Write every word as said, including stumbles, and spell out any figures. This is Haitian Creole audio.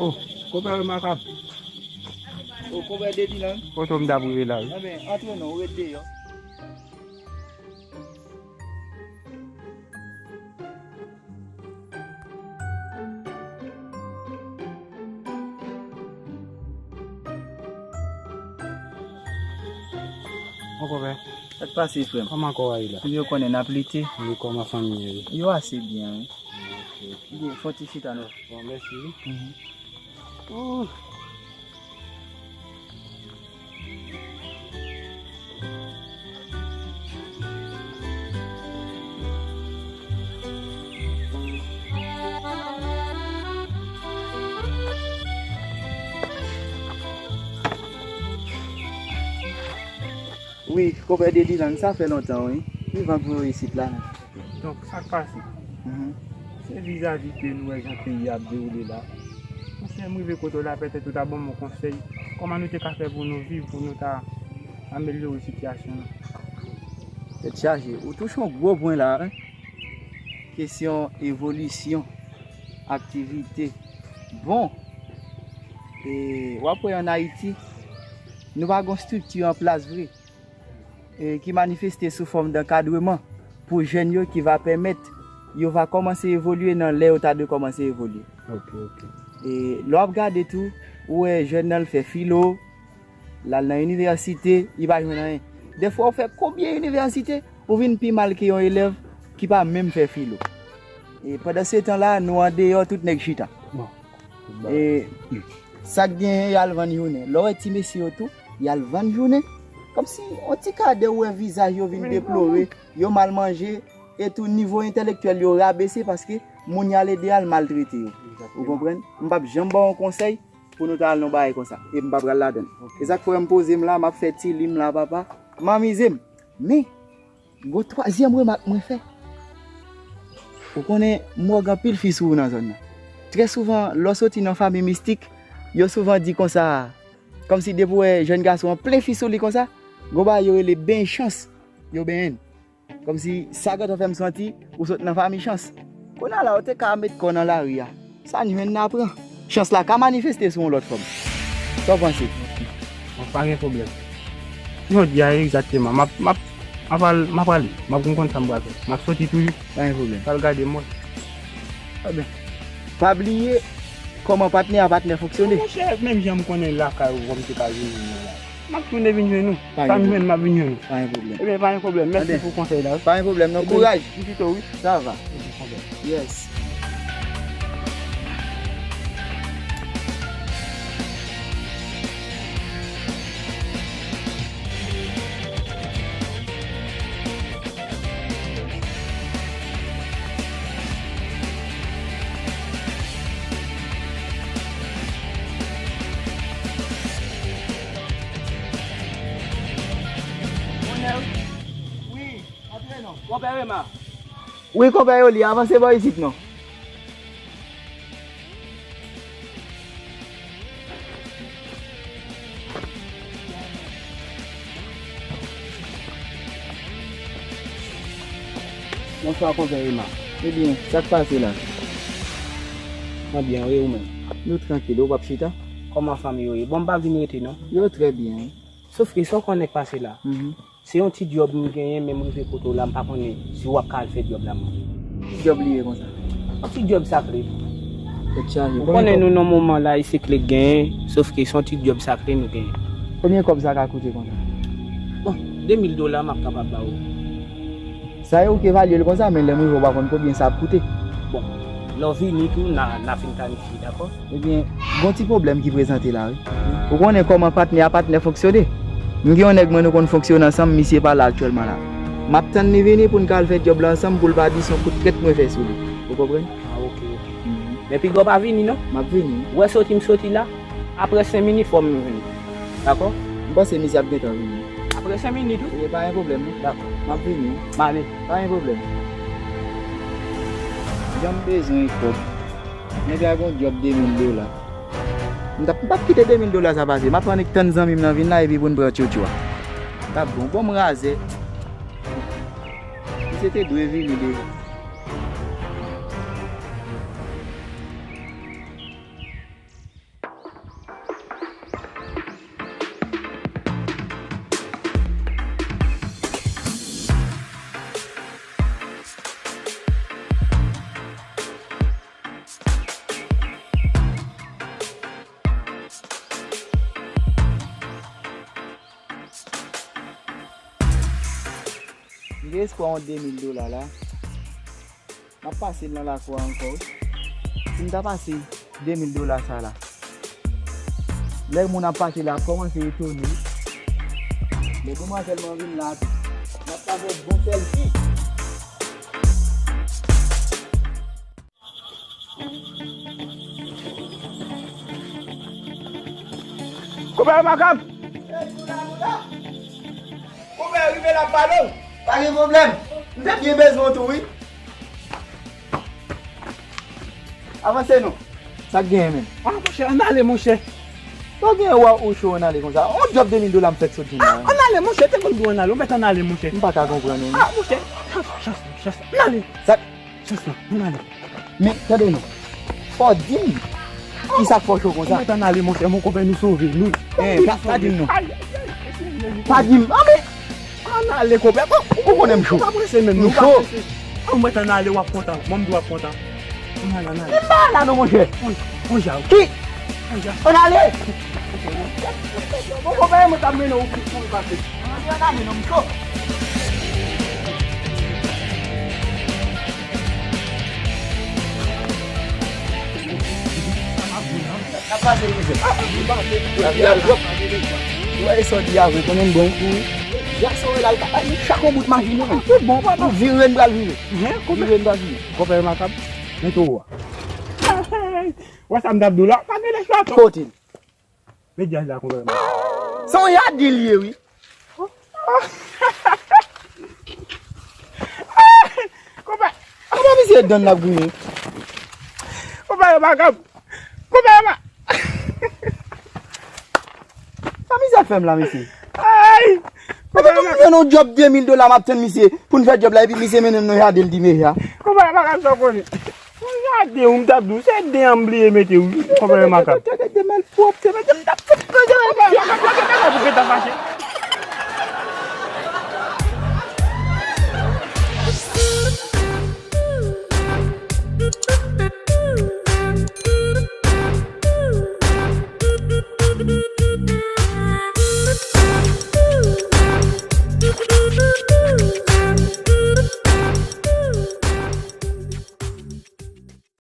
Oh, konpè Remakab. Oh, konpè Dedilan. Kote w m t ap rive la, wi. Enben, antre non, ou ret deyò. Mon konpè. Sa k pase, frè m? Kòman kò w a ye la? Ou byen konnen n ap lite. Wi, kòman fanmi an ye? Yo ase byen, wi. Ok, ok. Byen, fò ti chita non. Bon, mèsi, wi. Mhm. Oh. Wi, konpè Dedilan, sa fè lontan, wi. Ki van k voye w isit la menm? Donk, sa k pase? Mhm. Se vizavi ke nou wè jan peyi a ap dewoule la. Monchè, m rive kote w la, petèt ou ta ban m yon konsèy. Kòman nou te ka fè pou nou viv, pou nou ta amelyore sitiyasyon nou? Tèt chaje. Ou touche yon gwo pwen la, wi. Kesyon evolisyon aktivite. Bon, e, w ap wè ann Ayiti, nou pa gen yon estrikti an plas vre, e, ki manifeste sou fòm dankadreman pou jèn yo ki va pèmèt yo va kòmanse evolye nan lè yo ta dwe kòmanse evolye. Ok, ok. E lè w ap gade tou, ou wè jèn nan l fè filo, l al nan inivèsite, li pa jwenn anyen. Dèfwa ou fè konbyen inivèsite, ou vin pi mal ke yon elèv ki pa menm fè filo. E pandan se tan la, nou andeyò, tout nèg chita. Bon. E sa k genyen, y al vann jounen. Lè w wè ti mesye yo tou, y al vann jounen. Kòmsi yon ti kadè ou wè vizaj yo vin deplore, yo mal manje, e tou nivo entèlektyèl yo rabese paske moun y al ede a al maltrete yo. Ou konprann? M p ap janm ba w yon konsèy pou nou ta al nan bagay konsa. E m pa pral ladan l. E sa k fè m poze m la, m ap fè ti li m la, papa. M amize m. Men, gon twazyèm remak mwen fè. Ou konnen, m wè w gen anpil fi sou ou nan zòn nan. Trè souvan, lè w soti nan fanmi mistik, yo souvan di konsa, kòmsi depi w wè jèn gason an plen fi sou li konsa, gon bagay yo rele benyen chans, yo benyen l. Kòmsi sa gentan fè m santi ou sot nan fanmi chans. Kounye a la, ou te ka met kò w nan lari a. Sa n jwenn n a pran. Chans la ka manifeste sou yon lòt fòm. Sa w panse? Bon, pa gen pwoblèm. Jodi a egzakteman, m ap, m ap, m ap al, m ap ale. M ap konn sa m pral fè. M ap soti toujou. Pa gen pwoblèm. Pral gade m wè. Trè byen. Pa bliye kòman patnè a patnè fonksyone. Monchè, menm jan m konnen lakay ou, kòm te ka vini la. M ap tounen vin jwenn ou. Pa gen pwoblèm. Sa m jwenn, m ap vin jwenn ou. Pa gen pwoblèm. Ebyen, pa gen pwoblèm. Mèsi pou konsèy la, wi. Pa gen pwoblèm, non. Ebyen, kouraj. M pito, wi. Sa va. Yes. Wi, antre non. Konpè Rema. Wi, konpè Yoli, avanse bò isit non. Bonswa, konpè Rema. Ebyen, sa k pase la? Mwen byen, wi, ou menm? Nou trankil, ou p ap chita? Kòman fanmi yo ye? Bon, m pa vin rete, non. Yo trè byen, wi. Sòf ke sa w konnen k pase la. Mhm. Se yon ti djòb m genyen, men m rive kote w la, m pa konnen si w ap ka al fè djòb la, mwen. Ki djòb li ye konsa? Yon ti djòb sakre. Tèt chaje. Ou konnen nou nan moman la, se kle k genyen, sof ke se yon ti djòb sakre nou genyen. Konbyen kòb sa ka koute konsa? Bon, de mil dola m ap kapab ba ou. Sa yo ou k evalye l konsa, men lè m rive ou pa konn konbyen sa ap koute. Bon, lè w vini tou, n a, n a fin planifye, dakò? Ebyen, gon ti pwoblèm ki prezante la, wi. Ou konnen kòman patnè a patnè fonksyone. M gen yon nèg mwen nou konn fonksyone ansanm, misye pa la aktyèlman la. M ap tann li vini pou n ka al fè djòb la ansanm pou l pa di se yon kout trèt mwen fè sou li. Ou konprann? Ah, ok, ok. Mhm. Men piga w pa vini, non? M ap vini. Ou wè soti m soti la? Apre senk minit, fò m vini. Dakò? M panse misye ap gentan vini. Apre senk minit, wi. Ebyen, pa gen pwoblèm, non. Dakò. M ap vini. M ale. Pa gen pwoblèm. Jan m bezwen kòb. Nèg la gon djòb de mil dola. M t ap, m p ap kite de mil dola sa pase. M ap annik tann zanmi m nan vin la epi pou n pran tchotcho a. T ap bon. Bon, m razè. Misye te dwe vini deja. M gen espwa yon de mil dola la. M ap pase l nan lakou a ankò, wi. Si m ta pase de mil dola sa la, lè moun ap pase la ap kòmanse etone, wi. Lè demwazèl mwen vin la tou, m ap pase bon sèlfi. Konpè Makab! Konpè, rive la, m pale w. Pa gen pwoblèm. M te byen bezwen w tou, wi. Avanse non. Sa k genyen menm? Ah, monchè, ann ale, monchè. Sa w genyen wè ou cho ann ale konsa? On djòb de mil dola m fèk sot jwenn la. Ah, ann ale, monchè, te konn di w ann ale, ou mèt ann ale, monchè. M pa ka konprann ou, non. Ah, monchè, chans, chans, chans, ann ale. Sa Chans lan, ann ale. Men, tande non. Fò w di m kisa k fè w cho konsa. Ou mèt ann ale, monchè, mon konpè, nou sove. Nou, eh, pa, pa di m non. Pa di m. Ah, men, ann ale, konpè. Ou konnen m cho. Ou pa prese menm, non, ou pa prese. Ou mèt ann ale, w ap kontan. Mwen, m di w ap kontan. Ann ale, ann ale. Men m pa la non, monchè. Ki? Ann ale! Bon, konpè, mwen t ap mennen w pou, pou l pase. Ann ale, ann ale, non, m cho. N ap pase, mizè. Ou wè, e sa w di a vre, konnen m bon kou. Jason wè la, l ka bay chak yon bout maji, non. Tout bon, papa. Vire, n pral vire. Vire, n pral vire. Konpè Makab, mete w a. Wè sa m t ap di w la, pa gen lè chwa twòp. Kote l? Met djaz la, konpè Makab. Se yon yadin li ye, wi. Konpè. Kòman misye donn l ap griyen? Konpè Makab. Konpè Ma- Sa misye ap fè m la, mesye? Ay! Konpè Makab. Mwen nan yon djòb de mil dola, m ap tann misye pou n fè djòb la, epi misye mennen m nan jaden l di meya. Konpè Makab, sa w konnen. Yon jaden, ou m t ap di w, se den an m bliye mete, wi, konpè Makab. Tande de malpwòpte, mesye, m t ap fout pran jaden. Konpè Makab, lage bagay pou gentan fache.